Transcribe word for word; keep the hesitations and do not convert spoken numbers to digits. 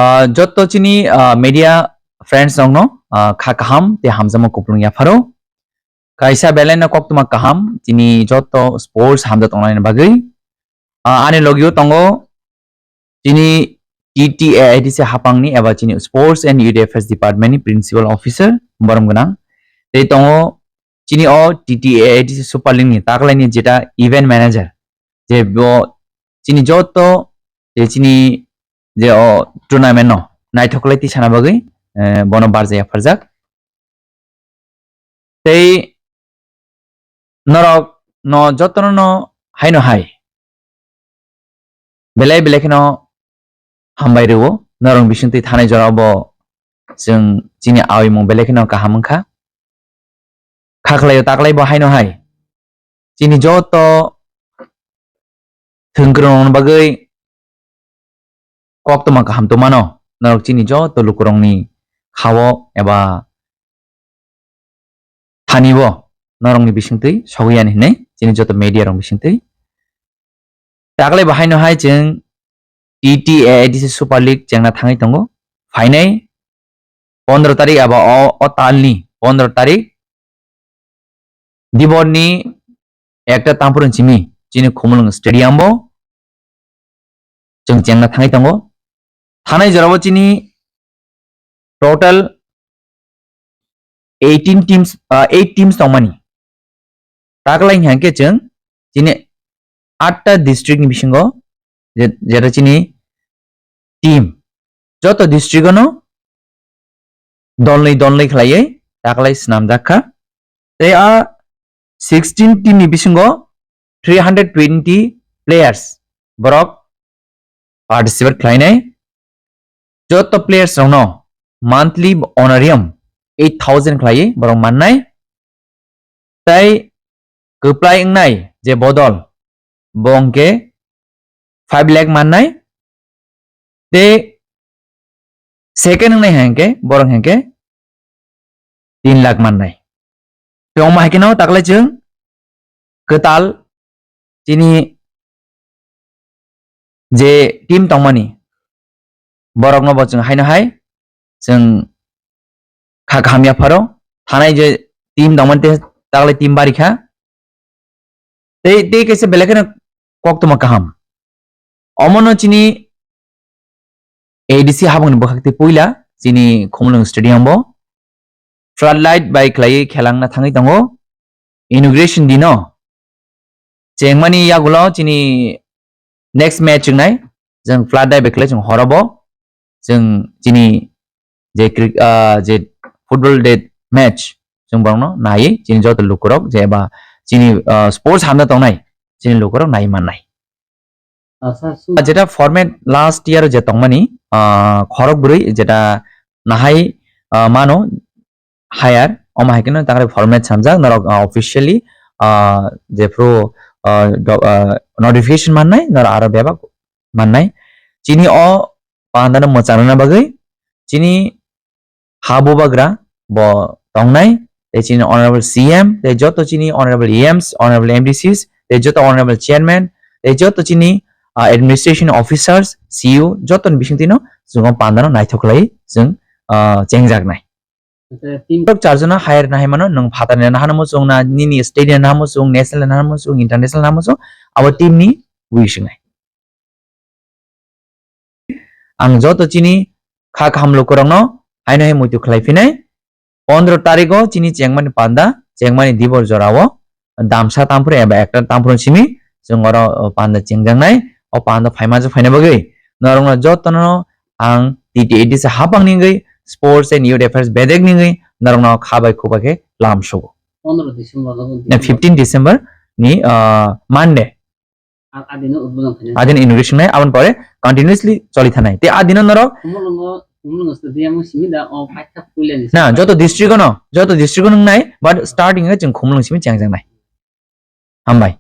Ah, jotto chini, ah, media friends rokno, ah, kha kaham tei hamjakma kupulung yapharo. Kaisa belai no koktwma kaham chini jotto sports hamjak tongnani bagwi. Ah, ani logio tongo chini T T A I D C hapangni eba chini Sports and Youth Affairs Department ni Principal Officer borom gwnang. Tei tongo chini o T T A I D C Super League ni taklaini jeta event manager, je bo chini jotto je chini je o tournament no naithoklai tisana bagwi, eh, bono barjak yapharjak. Tei norok no jotono no haino hai belai belai kheno hambai rwo. Norok bisingtwi thanai jora bo chwng chini awimung belai kheno kaham wngkha. Kha khlaio taklai bo haino hai chini joto thwngkwrwng bagwi koktwma kaham tongmano, norok chini joto lukurokni khao eba thani bo norokni bisingtwi sogwi yani hinwi chini joto media rok bisingtwi. Taklai bo haino hai chwng T T A I D C Super League chengna thangwi tongo. Phainai pondro tarik eba o, o talni pondro tarik Diborni ekta tampurung simi chini Khumulwng Stadium bo chwng chengna thangwi tongo. Thanai jorao chini total eighteen teams, ah, eight teams tongmani. Taklai hwnkhe chwng chini atta district ni bisingo je-, jeta chini team joto district ano dolnwi dolnwi khlaiwi taklai swnamjak kha. Tei a sixteen team ni bisingo three hundred twenty players borok participate khlainai. Joto players rokno monthly honorarium eight thousand khlaiwi borok mannai. Tei kwplai wngnai je bodol, bo hwnkhe five lakh mannai. Tei second wngnai hwnkhe borok hwnkhe tin lakh mannai. Tei omo hai kheno taklai chwng kwtal chini je team tongmani, borokno bo chwng haino hai chwng kha kaham yapharo. Thanai je team tongmani tei taklai team bari kha. Tei, tei kaisa belai kheno koktwma kaham. Omono chini A D C habangni bwkhak tei puila chini Khumulwng Stadium bo floodlight bai khlaiwi khelangna thangwi tongo. Inauguration dino chengmani yagulo chini next match wngnai, chwng floodlight bai khlai chwng horobo chwng chini je cri-, ah, je football de match chwng borokno naiwi chini joto lukurok je ba chini, ah, sports hamna tongnai chini lukurok naiwi mannai. Asa su- Jeta format last year je tongmani, ah, khorok bwrwi jeta nahai, ah, mano higher, omo hai kheno takre format samjak norok, ah, officially, ah, jephru, ah, do-, ah, notification mannai norok aro bebak mannai. Chini o pandano mwchang rwna bagwi chini ha bubagra bo tongnai, tei chini honorable C M, tei joto chini honorable E Ms, honorable M D Cs, tei joto honorable chairman, tei joto chini, ah, administration officers, C E O, jotoni bisingtwino chwng o pandano naithok khlai chwng, ah, chengjaknai. Borok charjona hire nahai mano, nwng phatarni nahano muchung na, nini state ni nahano muchung, national ni nahano muchung, international nahano muchung, abo team ni wi swngnai. Ang joto chini kha kaham lukurokno haino hai muitu khlai phinai. Pondro tarikgo chini chengmani panda, chengmani dibor jorao damsa tamphru eba ekta tamphru simi chwng oro, o, panda chengjaknai. O panda phaima je phaina bagwi norokno jotono ang T T A D C hapang ningwi Sports and Youth Affairs bedek ningwi norokno kha bai khuba khe lam sugo. Pondro December no. Na fifteen December ni, ah, Monday. A, adino udbodon khainai. Adin inauguration nai, aboni pore continuously choli thanai. Te adino norok Khumulwngo, Khumulwngo stadium o simi da o paitha puilani. Na, joto district no, joto district no nai, but starting e chwng Khumulwng simi chengjaknai. Hambai.